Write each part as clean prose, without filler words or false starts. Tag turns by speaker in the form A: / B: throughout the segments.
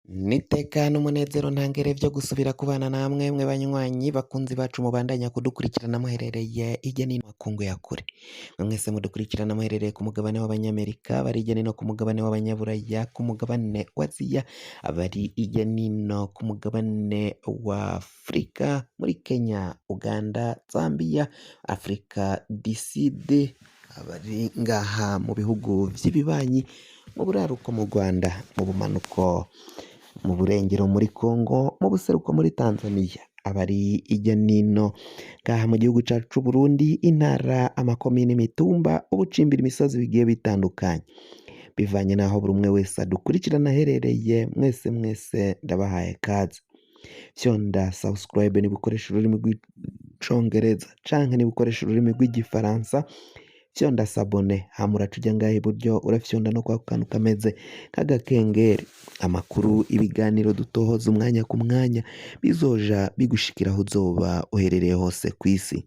A: N'iteka n'umunezero ntangere vyo gusubira kubana namwe mwe banywanyi bakunzi bacu mubandanya kudukurikirana muherereye hirya no hino makungu ya kure. Mwe mwese mudukurikirana muherereye ku mugabane w'abanyamerika, abari hirya no hino ku mugabane w'abanyaburaya, ku mugabane wa Aziya, abari hirya no hino ku mugabane wa Afurika, muri Kenya, Uganda, Zambia, Afrika du Sud, abari ngaha mu bihugu vy'ibibanyi, mu buraruko mu Rwanda, mu bumanuko mu burengero muri Congo, mu buseruko muri Tanzania, abari hirya nino ngaha mu gihugu cacu c'Uburundi, intara, amakomine, imitumba, ubucimbira imisozi bigiye bitandukanye, bivanye n'aho buri umwe wese adukurikirana aherereye, mwese mwese ndabahaye kaze. Fyonda subscribe niba ukoresha ururimi rw'icongereza canke niba ukoresha ururimi rw'igifaransa, fyonda s'abonner, hama uraca uja ngaha iburyo urafyonda no kwako kantu kameze nk'agakengeri. Amakuru, ibiganiro dutohoza umwanya ku mwanya bizoja bigushikira aho uzoba uherereye hose kw'isi.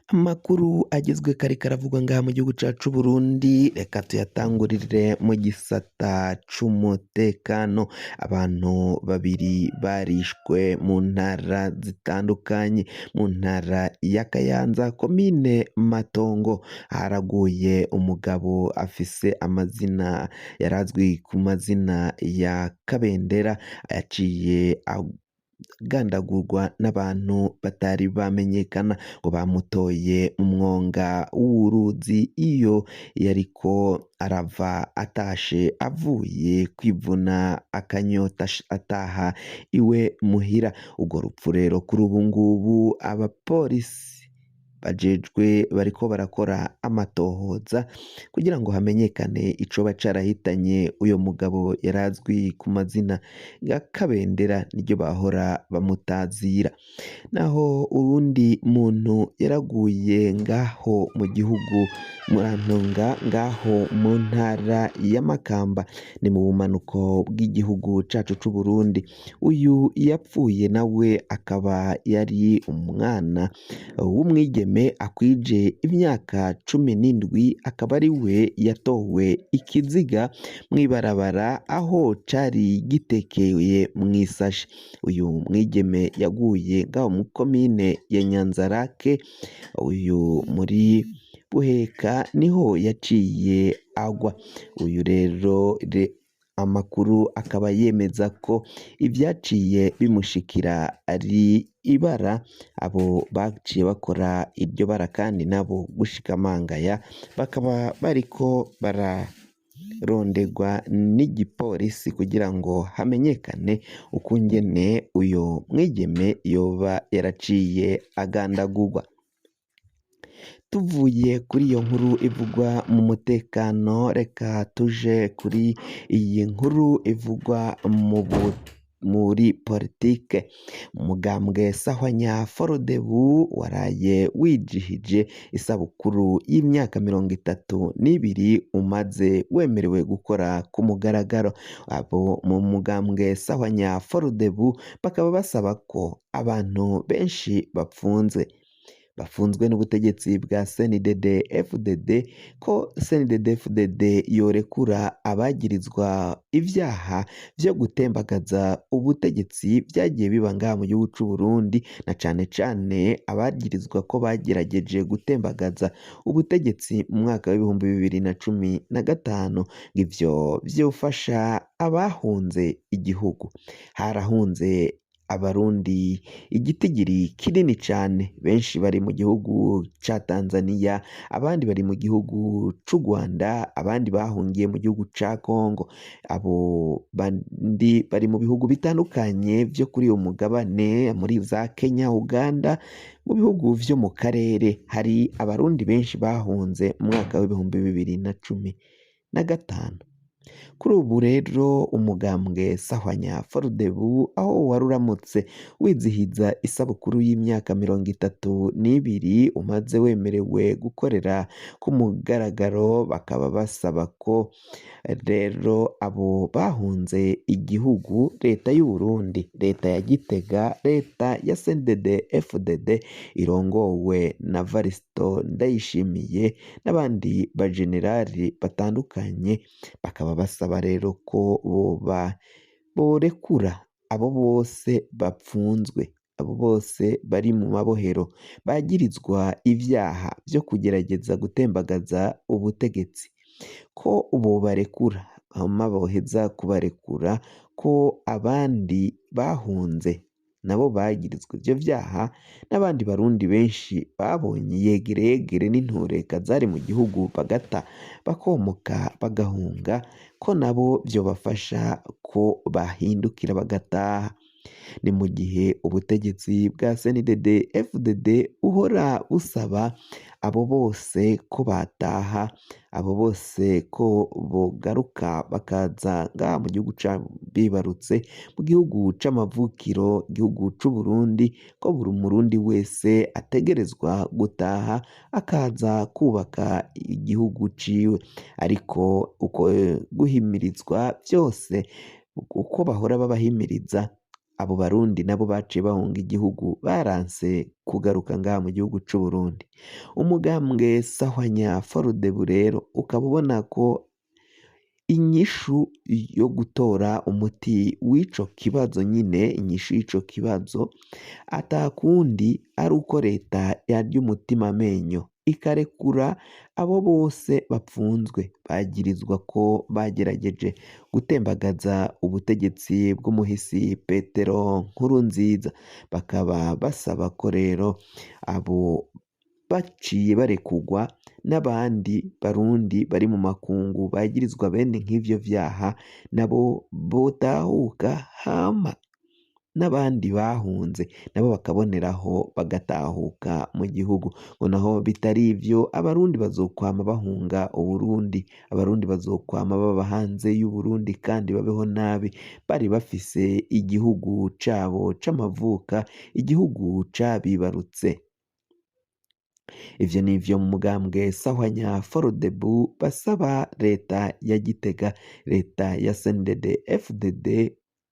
A: Amakuru agezwe kare karavugwa ngaha mu gihugu cacu c'Uburundi, reka tuyatangurire mu gisata c'umutekano. Abantu babiri barishwe mu ntara zitandukanye, mu ntara ya Kayanza, komine Matongo, haraguye umugabo afise amazina yarazwi ku mazina ya Kabendera, yaciye agandagurwa n'abantu batari bamenyekana, ngo bamutoye mu mwonga w'uruzi iyo yariko arava atashe avuye kwivuna akanyota ataha iwe muhira. Urwo rupfu rero kuri ubu ngubu abapolisi bajejwe bariko barakora amatohoza kugira ngo hamenyekane icoba carahitanye uyo mugabo yarazwi ku mazina ya Kabendera, niryo bahora bamutazira. Naho uwundi muntu yaraguye ngaho mu gihugu, murantunga, ngaho mu ntara ya Makamba, ni mu bumanuko bw'igihugu cacu c'Uburundi. Uyu yapfuye nawe akaba yari umwana w'umwigeme akwije imyaka 17, akaba ari we yatowe ikiziga mw'ibarabara aho cari gitekeye mw'isashe. Uyu mwigeme yaguye ngaho mu komine ya Nyanzarake, uyu muri Buheka niho yaciye agwa. Uyu rero amakuru akaba yemeza ko ivyaciye bimushikira ari ibara, abo baciye bakora iryo bara kandi nabo gushika mangaya bakaba bariko bararondegwa n'igipolisi kugira ngo hamenyekane ukungene uyo mwigeme yoba yaraciye agandagurwa. Tuvuye kuri iyo nkuru ivugwa mu mutekano, reka tuje kuri iyi nkuru ivugwa muri politike. Umugambwe Sahwanya Forodebu waraye wijihije isabukuru y'imyaka 32 umaze wemerewe gukora ku mugaragaro. Abo mu mugambwe Sahwanya Forodebu bakaba basaba ko abantu benshi bafunzwe n'ubutegetsi bwa CNDD FDD, ko CNDD FDD yorekura abagirizwa ivyaha vyo gutembagaza ubutegetsi vyagiye biba ngaha mu gihugu c'u Burundi, na cane cane abagirizwa ko bagerageje gutembagaza ubutegetsi mu mwaka w'2015. Ivyo vyofasha abahunze igihugu. Harahunze abarundi igitigiri kinini cane, benshi bari mu gihugu ca Tanzania, abandi bari mu gihugu c'u Rwanda, abandi bahungiye mu gihugu ca Congo, abo bandi bari mu bihugu bitandukanye vyo kuri uyu mugabane, muri za Kenya, Uganda, mu bihugu vyo mu karere hari abarundi benshi bahunze mu mwaka w'2015. Kuri ubu rero umugambwe Sahwanya Forudebu aho wari uramutse wizihiza isabukuru y'imyaka 32 umaze wemerewe gukorera ku mugaragaro, bakaba basaba ko rero abo bahunze igihugu, leta y'u Burundi, leta ya Gitega, leta ya CNDD FDD irongowe na Varisito Ndayishimiye n'abandi bajenerali batandukanye, bakaba Bakaba basaba rero ko boba borekura abo bose bapfunzwe, abo bose bari mu mabohero bagirizwa ivyaha vyo kugerageza gutembagaza ubutegetsi, ko bobarekura, hama boheza kubarekura ko abandi bahunze nabo bagirizwa ivyo vyaha n'abandi barundi benshi babonye yegereyegere n'intureka zari mu gihugu bagata bakomoka bagahunga, ko nabo vyobafasha ko bahindukira bagataha. Ni mu gihe ubutegetsi bwa CNDD FDD buhora busaba abo bose ko bataha, abo bose ko bogaruka bakaza ngaha mu gihugu bibarutse, mu gihugu c'amavukiro, igihugu c'Uburundi, ko buri murundi wese ategerezwa gutaha akaza kubaka igihugu ciwe. Ariko uko guhimirizwa vyose uko bahora babahimiriza, abo barundi nabo baciye bahunga igihugu baranse kugaruka ngaha mu gihugu c'Uburundi. Umugambwe Sahwanya Forudebu rero ukaba ubona ko inyishu yo gutora umuti w'ico kibazo nyine, inyishu y'ico kibazo atakundi ari uko leta yarya umutima amenyo ikarekura abo bose bapfunzwe bagirizwa ko bagerageje gutembagaza ubutegetsi bw'umuhisi Petero Nkurunziza. Bakaba basaba ko rero abo baciye barekugwa n'abandi barundi bari mu makungu bagirizwa bene nk'ivyo vyaha nabo botahuka, hama n'abandi bahunze nabo bakaboneraho bagatahuka mu gihugu. Ngo naho bitari ivyo, abarundi bazokwama bahunga Uburundi, abarundi bazokwama baba hanze y'Uburundi kandi babeho nabi, bari bafise igihugu cabo c'amavuka, igihugu cabibarutse. Ivyo nivyo mu mugambwe Sahwanya Forudebu basaba leta ya Gitega, leta ya CNDD FDD,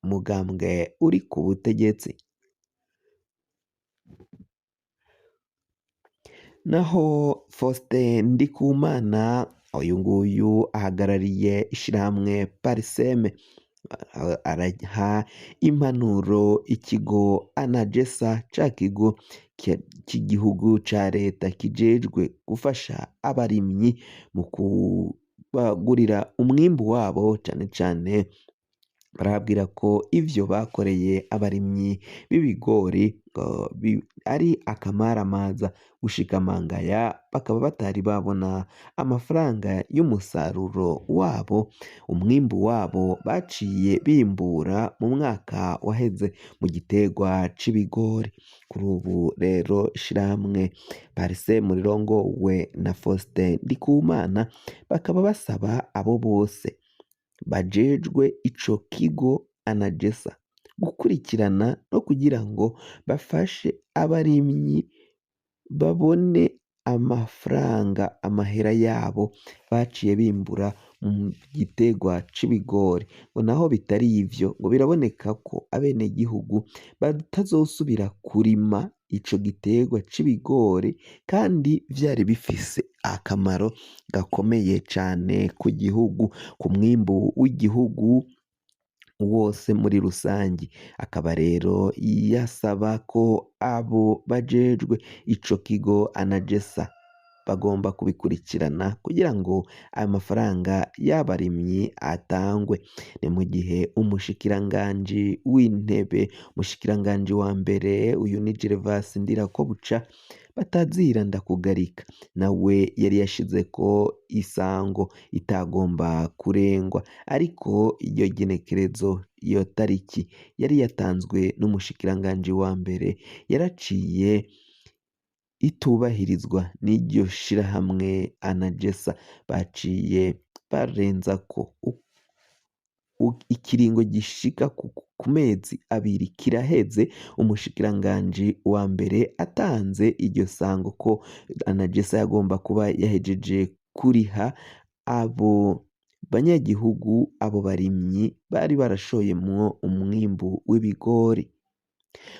A: umugambwe uri ku butegetsi. Naho Faustin Ndikumana, uyu nguyu ahagarariye ishirahamwe Parseme, araha impanuro ikigo Anagesa, ca kigo c'igihugu ca leta kijejwe gufasha abarimyi mu kubagurira umwimbu wabo, cane cane barababwira ko ivyo bakoreye abarimyi b'ibigori ngo ari akamaramaza gushika mangaya, bakaba batari babona amafaranga y'umusaruro wabo, umwimbu wabo baciye bimbura mu mwaka waheze mu giterwa c'ibigori. Kuri ubu rero ishirahamwe Parseme rirongowe na Faustin Ndikumana bakaba basaba abo bose bajejwe ico kigo Anagesa gukurikirana no kugira ngo bafashe abarimyi babone amafaranga, amahera yabo baciye bimbura mu giterwa c'ibigori. Ngo naho bitari ivyo, ngo biraboneka ko abenegihugu batazosubira kurima ico giterwa c'ibigori kandi vyari bifise akamaro gakomeye cane ku gihugu, ku mwimbu w'igihugu wose muri rusangi. Akaba rero yasaba ko abo bajejwe ico kigo Anagesa bagomba kubikurikirana kugira ngo ayo mafaranga y'abarimyi atangwe. Ni mu gihe umushikiranganji w'intebe, umushikiranganji wa mbere, uyu ni Gervas Ndirakobuca batazira ndakugarika, nawe yari yashizeko isango itagomba kurengwa, ariko iryo genekerezo, iyo tariki yari yatanzwe n'umushikiranganji wa mbere yaraciye itubahirizwa n'iryo shirahamwe Anagesa, baciye barenzako ikiringo gishika ku mezi abiri kiraheze umushikiranganji wa mbere atanze iryo sango ko Anagesa yagomba kuba yahejeje kuriha abo banyagihugu, abo barimyi bari barashoyemwo umwimbu w'ibigori.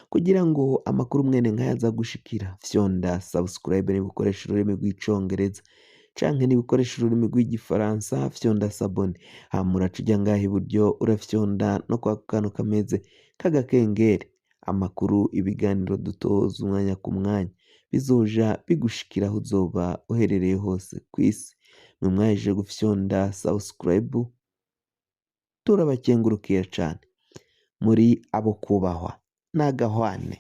A: Kugira ngo amakuru mwene nkaya aza gushikira, fyonda subscribe niba ukoresha ururimi rw'icongereza, Canke niba ukoresha ururimi rw'igifaransa, fyonda s'abonner, hama uraca uja ngaha iburyo, urafyonda no kwako kantu kameze k'agakengeri. Amakuru, ibiganiro dutoza umwanya ku mwanya bizoja bigushikira aho uzoba uherereye hose kw'isi. Mwe mwahejeje gufyonda subscribe, turabakengurukiye cane, muri abo kubahwa n'agahwane.